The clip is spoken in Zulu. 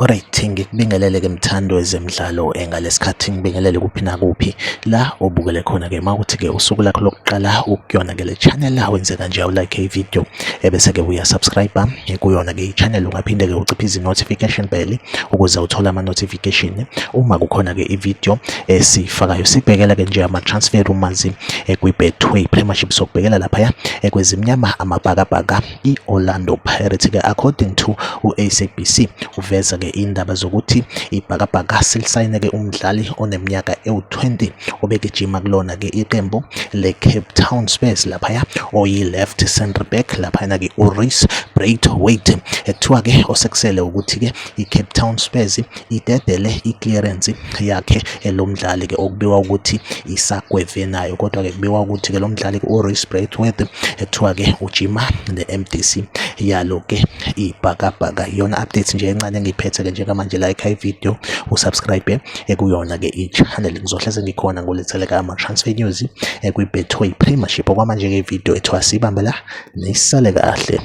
Alright, ngikubingelele ke mthando wezemidlalo ngalesikhathi ngibingelele kuphi nakuphi la obukele khona ke mawuthi ke usuku lakho lokuqala ukuyona ke le channel la wenze kanje awulike i-video ebese ke uya subscribe kuyona ke i-channel ungaphinde ke uciphe notification bell ukuze uthole ama notification uma kukhona ke i-video esifakayo. Sibhekela ke nje ama transfer rumors kwi-Betway Premiership, sokubhekela laphaya kwezimnyama amabhakabhaka i-Orlando Pirates ke. According to u-SABC, uveza ke indaba zokuthi ibhakabhaka selisayine ke umdlali oneminyaka ewu-20 obegijima kulona ke iqembu le-Cape Town Spurs laphaya, oyi-left centre back laphayana ke uRhys Braithwaite. Ekuthiwa ke osekusele ukuthi ke i-Cape Town Spurs idedele i-clearance yakhe lo mdlali ke, okubikwa ukuthi isagweve nayo. Kodwa ke kubikwa ukuthi ke lo mdlali ke uRhys Braithwaite ekuthiwa ke ujima ne-MDC yalo ke ibhakabhaka. Iyona update nje encane engiyiphethe ke njengamanje. Like i-video, usubscribe ekuyona ke i-channel. Ngizohleze ngikhona ngolethele ka ama-transfer news kwi-Betway Premiership. Okwamanje ke i-video ethiwa sibambe la, nisale kahle.